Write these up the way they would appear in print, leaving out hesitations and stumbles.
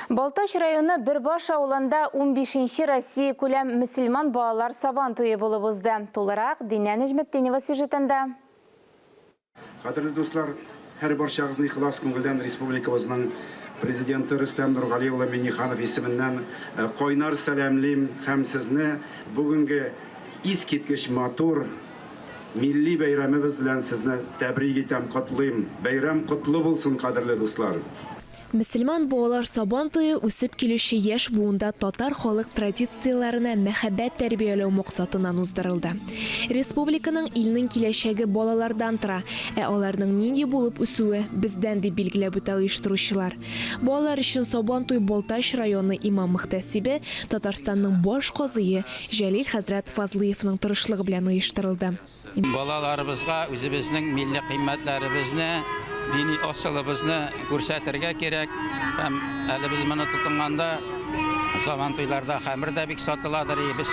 Балтач районы Бөрбаш авылында унбишенче Россиякүләм мөселман балалар Сабан туе булып узды. Тулырак Динә Нәҗметдинова сюжетында. Кадерле дуслар, һәрбарчагызны ихлас күңелдән республикабызның Президенты Рөстәм Нургали улы Миңнеханов исеменнән кайнар сәламлим һәм сезне бүгенге искиткеч матур милли бәйрәмебез белән сезне тәбрик итәм, котлыйм. Бәйрәм котлы булсын, кадерле дуслар! Мөселман балалар Сабан туе үсеп килүче яшь буында татар халык традицияләренә мәхәббәт тәрбияләү максатыннан уздырылды. Республиканың, илнең киләчәге балалардан тора, ә аларның нинди булып үсүе, бездән, дип билгеләп үтә оештыручылар. Балалар өчен Сабан туй Балтач районы имам-мөхтәсибе, Татарстанның баш казые Җәлил хәзрәт Фазлыевның тырышлыгы белән оештырылды. Балаларыбызга үзебезнең милли кыйммәтләребезне, дини асылыбызны күрсәтергә кирәк. Һәм әле без моны тотынганда Сабантуйларда хәмер дә бик сатыладыр. И без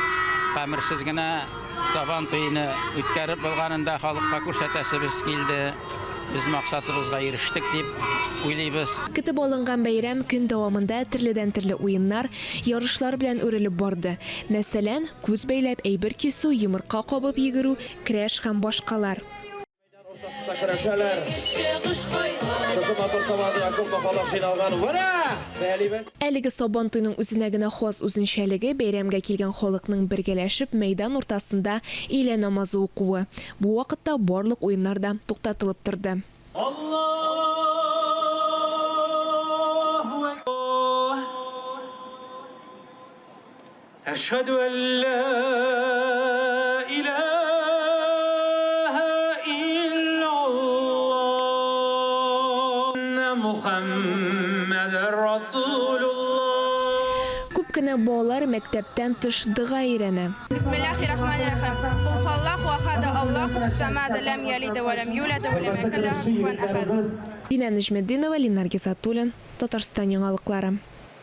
хәмерсез генә Сабан туены үткәреп булганын да халыкка күрсәтәсебез килде. Без максатыбызга ирештек дип уйлыйбыз. Көтеп алынган бәйрәм көн дәвамында төрледән-төрле уеннар, ярышлар белән үрелеп барды. Мәсәлән, күз бәйләп әйбер кисү, йомырка кабып йөгерү, көрәш һәм башкалар. Мәйдан уртасында көрәшәләр. Шушы матур Сабантуйга күпме халык җыйналган. Менә! Бәялибез. Әлеге Сабантуйның үзенә генә хас үзенчәлеге, бәйрәмгә килгән халыкның бергәләшеп мәйдан уртасында өйлә намазы укуы. Бу вакытта барлык уеннар да туктатылып торды. Аллаһу әкбәр. Әшһәдү әллә иләһә иллаллаһ. Әннә Мухәммәдәр расулуллаһ. Күп кенә балалар мәктәптән тыш дога өйрәнә. Бисмиллахи рахмани рахим. Кул хуаллаху ахад, Аллахус самад, ләм ялид вә ләм юлад вә ләм якел ләһү куфуән әхәд. Динә Нәҗметдинова, Ленар Гизатуллин, Татарстан яңалыклары.